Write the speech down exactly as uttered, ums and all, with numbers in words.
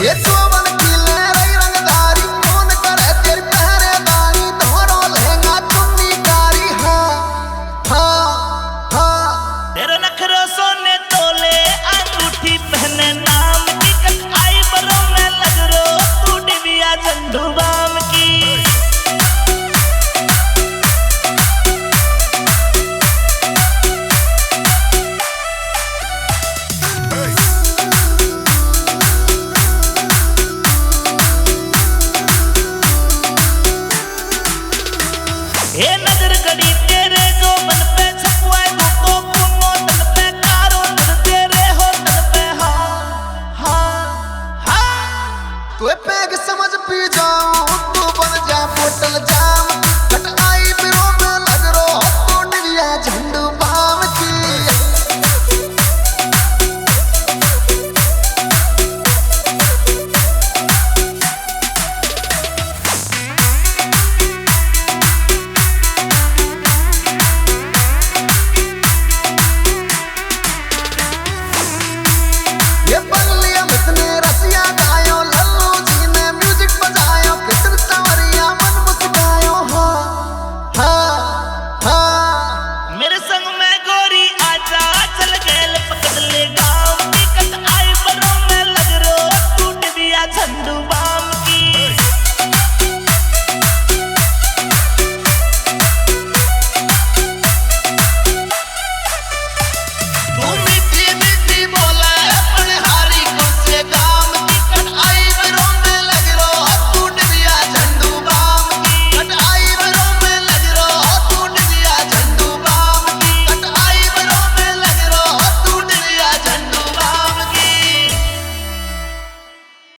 ये चौवन की लहराई रंगदारी, कौन करे तेरी पहरेदारी, धोरो लहंगा चुन्नी कारी, हाँ, हाँ, हाँ। तेरे नखरो सोने तोले, अंगूठी पहने नाम की, कल eyebrow में लग रो तू डिबिया झंडू बाम की। हे नजर गड़ी तेरे जोबन पे, छपवाए दूं तो खूनो तन पे, कारो नजर तेरे हो तन पे, हाँ, हाँ, हाँ। तू पैग समझ पी जाऊं।